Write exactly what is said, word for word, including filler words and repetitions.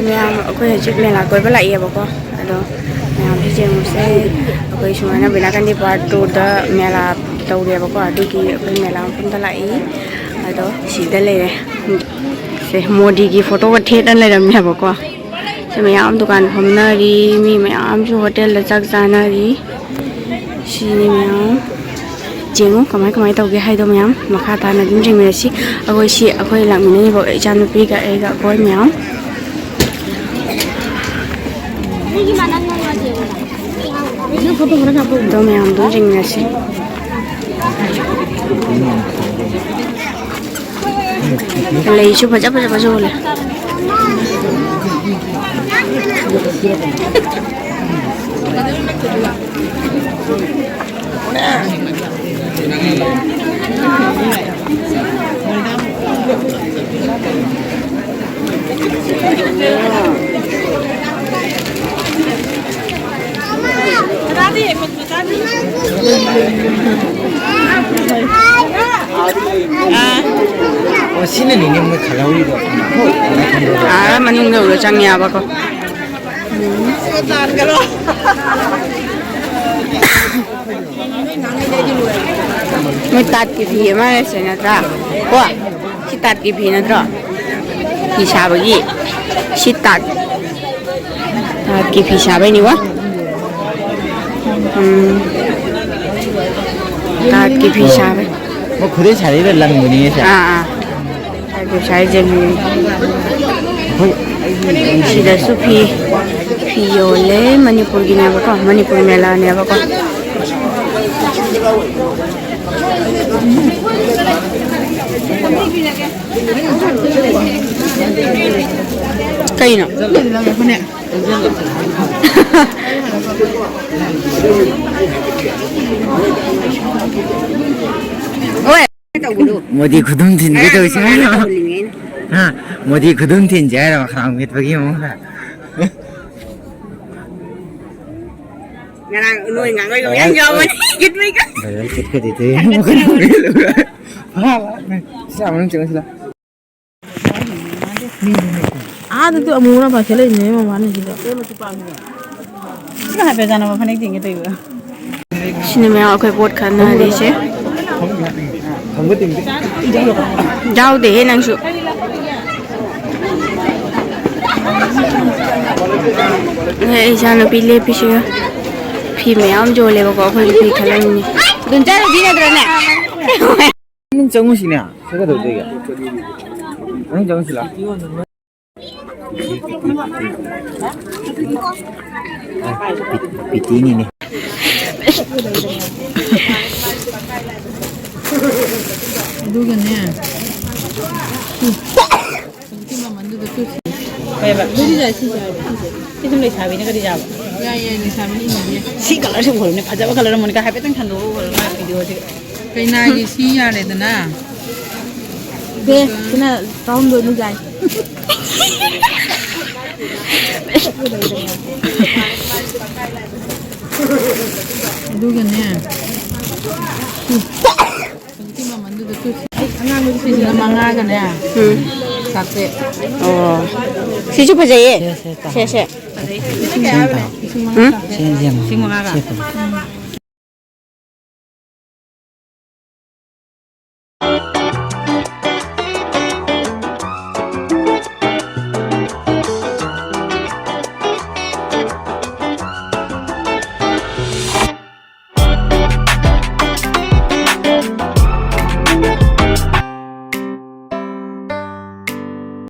ꯃꯌꯥꯝ, ꯑꯩꯈꯣꯏ ꯍꯧꯖꯤꯛ ꯃꯦꯂꯥ ꯀꯣꯏꯕ ꯂꯥꯛꯏꯌꯦꯕꯀꯣ꯫ ꯑꯗꯣ ꯃꯌꯥꯝꯁꯨ ꯌꯦꯡꯉꯨꯁꯦ꯫ ꯑꯩꯈꯣꯏ ꯁꯨꯃꯥꯏꯅ ꯕꯤꯅꯥꯀꯥꯟꯗꯤ ꯄꯥꯔꯠ ꯇꯨꯗ ꯃꯦꯂꯥ ꯇꯧꯔꯤꯌꯦꯕꯀꯣ, ꯑꯗꯨꯒꯤ ꯑꯩꯈꯣꯏ ꯃꯦꯂꯥ ꯃꯐꯝꯗ ꯂꯥꯛꯏ꯫ ꯑꯗꯣ ꯁꯤꯗ ꯂꯩꯔꯦ꯫ ꯁꯦ, ꯃꯣꯗꯤꯒꯤ ꯐꯣꯇꯣꯒ ꯊꯦꯠꯂ ꯂꯩꯔꯝꯃꯦꯕꯀꯣ꯫ ꯁꯤ ꯃꯌꯥꯝ ꯗꯨꯀꯥꯟ ꯐꯝꯅꯔꯤ, ꯃꯤ ꯃꯌꯥꯝꯁꯨ ꯍꯣꯇꯦꯜꯗ ꯆꯥꯛ ꯆꯥꯅꯔꯤ꯫ ꯁꯤꯅꯤ ꯃꯌꯥꯝ꯫ ꯌꯦꯡꯉꯨ ꯀꯃꯥꯏ ꯀꯃꯥꯏ ꯇꯧꯒꯦ ꯍꯥꯏꯗꯣ ꯃꯌꯥꯝ꯫ ꯃꯈꯥ ꯇꯥꯅ ꯑꯗꯨꯝ ꯌꯦꯡꯃꯤꯟꯅꯁꯤ꯫ ꯑꯩꯈꯣꯏ ꯁꯤ, ꯑꯩꯈꯣꯏ ꯂꯥꯛꯃꯤꯟꯅꯔꯤꯕ ꯏꯆꯥꯅꯨꯄꯤꯒ ꯑꯩꯒ ꯑꯩꯈꯣꯏ ꯃꯌꯥꯝ꯫ ꯑꯗꯣ ꯃꯌꯥꯝ ꯑꯗꯨꯝ ꯌꯦꯡꯃꯤꯟꯅꯁꯤ꯫ ꯂꯩꯁꯨ ꯐꯖ ꯐꯖꯕꯁꯨ ꯌꯣꯜꯂꯦ꯫ ꯑꯣ, ꯁꯤꯅꯅꯤꯅꯦ ꯃꯣꯏ ꯈꯜꯍꯧꯔꯤꯗꯣ꯫ ꯑꯥ, ꯃꯅꯨꯡꯗ ꯎꯔ ꯆꯪ ꯌꯥꯕꯀꯣ꯫ ꯃꯣꯏ ꯇꯥꯠꯀꯤ ꯐꯤ ꯑꯃ ꯂꯩꯁꯦ ꯅꯠꯇ꯭ꯔꯥ? ꯀꯣ? ꯁꯤ ꯇꯥꯠꯀꯤ ꯐꯤ ꯅꯠꯇ꯭ꯔꯣ? ꯐꯤ ꯁꯥꯕꯒꯤ꯫ ꯁꯤ ꯇꯥꯠ꯫ ꯇꯥꯠꯀꯤ ꯐꯤ ꯁꯥꯕꯩꯅꯤꯀꯣ꯫ ꯎꯝ꯫ ꯇꯥꯠꯀꯤ ꯐꯤ ꯁꯥꯕꯩ꯫ ꯃꯣꯏ ꯈꯨꯗꯩ ꯁꯥꯔꯤꯔ ꯂꯪꯕꯅꯤꯅꯦ ꯁꯦ꯫ ꯑꯥ, ꯑꯥ꯫ ꯇꯥꯠꯀꯤ ꯁꯥꯏꯁꯦ꯫ ꯑꯩꯈꯣꯏ ꯁꯤꯗꯁꯨ ꯐꯤ, ꯐꯤ ꯌꯣꯜꯂꯦ꯫ ꯃꯅꯤꯄꯨꯔꯒꯤꯅꯦꯕꯀꯣ, ꯃꯅꯤꯄꯨꯔ ꯃꯦꯂꯥꯅꯦꯕꯀꯣ꯫ ꯀꯩꯅꯣ? ꯍꯣꯏ꯫ ꯃꯣꯗꯤ ꯈꯨꯗꯨꯝ ꯊꯤꯟꯒꯦ ꯇꯧꯔꯤꯁꯦ ꯍꯥꯏꯔꯣ? ꯍꯥ? ꯃꯣꯗꯤ ꯈꯨꯗꯨꯝ ꯊꯤꯟꯁꯦ ꯍꯥꯏꯔꯣ? ꯈꯥꯝꯒꯠꯄꯒꯤ ꯃꯑꯣꯡꯗ? ꯉꯔꯥꯡ ꯅꯣꯏ ꯉꯥꯡꯕꯩꯒ ꯃꯌꯥꯝ ꯌꯥꯎꯕꯅꯤ꯫ ꯒꯤꯠꯃꯩꯒ꯫ ꯚꯥꯏꯔꯦꯜ ꯆꯠꯀꯗꯣꯏꯗꯤ꯫ ꯃꯈꯣꯟ ꯌꯥꯝ ꯍꯦꯜꯂꯨꯔꯦ꯫ ꯁꯤ ꯌꯥꯝ ꯃꯅꯨꯡ ꯆꯪꯉꯨ ꯁꯤꯗ꯫ ꯑꯥꯗꯗꯤ ꯑꯃꯨꯛ ꯍꯟꯅ ꯄꯥꯏꯈꯠꯂꯛꯏꯅꯦ ꯃꯃꯥꯅꯤꯁꯤꯗ꯫ ꯁꯤꯒ ꯍꯥꯏꯐꯦꯠ ꯆꯥꯟꯅꯕ ꯐꯅꯦꯛ ꯆꯤꯡꯒꯦ ꯇꯧꯔꯤꯕ꯫ ꯁꯤꯅ ꯃꯌꯥꯝ ꯑꯩꯈꯣꯏ ꯄꯣꯠ ꯈꯟꯅꯔꯤꯁꯦ꯫ ꯌꯥꯎꯗꯦꯍꯦ ꯅꯪꯁꯨ꯫ ꯑꯦ, ꯏꯆꯥꯅꯨꯄꯤ ꯂꯦꯞꯄꯤꯁꯤꯒ ꯐꯤ ꯃꯌꯥꯝ ꯌꯣꯜꯂꯦꯕꯀꯣ, ꯑꯩꯈꯣꯏꯁꯨ ꯐꯤ ꯈꯜꯂꯝꯃꯤꯅꯤ꯫ ꯑꯗꯨꯝ ꯆꯠꯂꯨꯗꯤ ꯅꯠꯇ꯭ꯔꯅꯦ? ꯃꯅꯨꯡ ꯆꯪꯉꯨꯁꯤꯅꯦ꯫ ꯁꯤ ꯀꯩꯗꯧꯗꯣꯏꯒꯦ? ꯃꯅꯨꯡ ꯆꯪꯉꯨꯁꯤ ꯂꯥꯎ꯫ ꯄꯤ-, ꯄꯤꯇꯤꯅꯤꯅꯦ꯫ ꯑꯗꯨꯒꯅꯦ꯫ ꯍꯧꯖꯤꯛꯀꯤ ꯃꯃꯜꯗꯨꯗ ꯇꯨ꯫ ꯀꯩꯕ? ꯑꯗꯨꯗꯤ ꯌꯥꯏ, ꯁꯤ ꯌꯥꯏ, ꯁꯤꯁꯦ꯫ ꯁꯤ ꯁꯨꯝ ꯂꯩꯁꯥꯕꯤꯅꯒꯗꯤ ꯌꯥꯕ? ꯌꯥꯏ, ꯌꯥꯏ, ꯂꯩꯁꯥꯕꯤꯅ ꯏꯟꯅꯕ ꯌꯥꯏ꯫ ꯁꯤ ꯀꯂꯔꯁꯦ ꯎꯍꯜꯂꯨꯅꯦ, ꯐꯖꯕ ꯀꯂꯔ ꯑꯃꯅꯤꯀ ꯍꯥꯏꯐꯦꯠꯇꯪ ꯈꯟꯗꯣꯛꯑꯣ, ꯎꯍꯜꯂꯨ, ꯃꯥꯏ ꯚꯤꯗꯤꯑꯣꯁꯤꯒ꯫ ꯀꯩꯅꯥꯒꯤ ꯁꯤ ꯌꯥꯔꯦꯗꯅ꯫ ꯗꯦ, ꯁꯤꯅ ꯇꯔꯥꯍꯨꯝꯗꯣꯏꯃꯨꯛ ꯌꯥꯏ꯫ ꯑꯗꯨꯒꯅꯦ꯫ ꯍꯧꯖꯤꯛꯀꯤ ꯃꯃꯜꯗꯨꯗ ꯇꯨ꯫ ꯑꯉꯥꯡꯕꯗꯨ ꯁꯤꯁꯤꯅ ꯃꯉꯥꯒꯅꯦ꯫ ꯎꯝ꯫ ꯆꯥꯇ꯭ꯔꯦꯠ꯫ ꯑꯣ꯫ ꯁꯤꯁꯨ ꯐꯖꯩꯌꯦ꯫ ꯁꯦ, ꯁꯦ, ꯇꯥ꯫ ꯁꯦ, ꯁꯦ꯫ ꯐꯖꯩ꯫ ꯂꯤꯁꯤꯡ ꯀꯌꯥ ꯍꯥꯏꯕꯅꯣ? ꯂꯤꯁꯤꯡ ꯃꯉꯥ ꯎꯝ? ꯆꯥꯇ꯭ꯔꯦꯠ꯫ ꯁꯦ, ꯁꯦ, ꯌꯦꯡꯉꯣ꯫ ꯂꯤꯁꯤꯡ ꯃꯉꯥꯒ꯫ ꯁꯦ, ꯐꯖꯩ꯫ ꯎꯝ꯫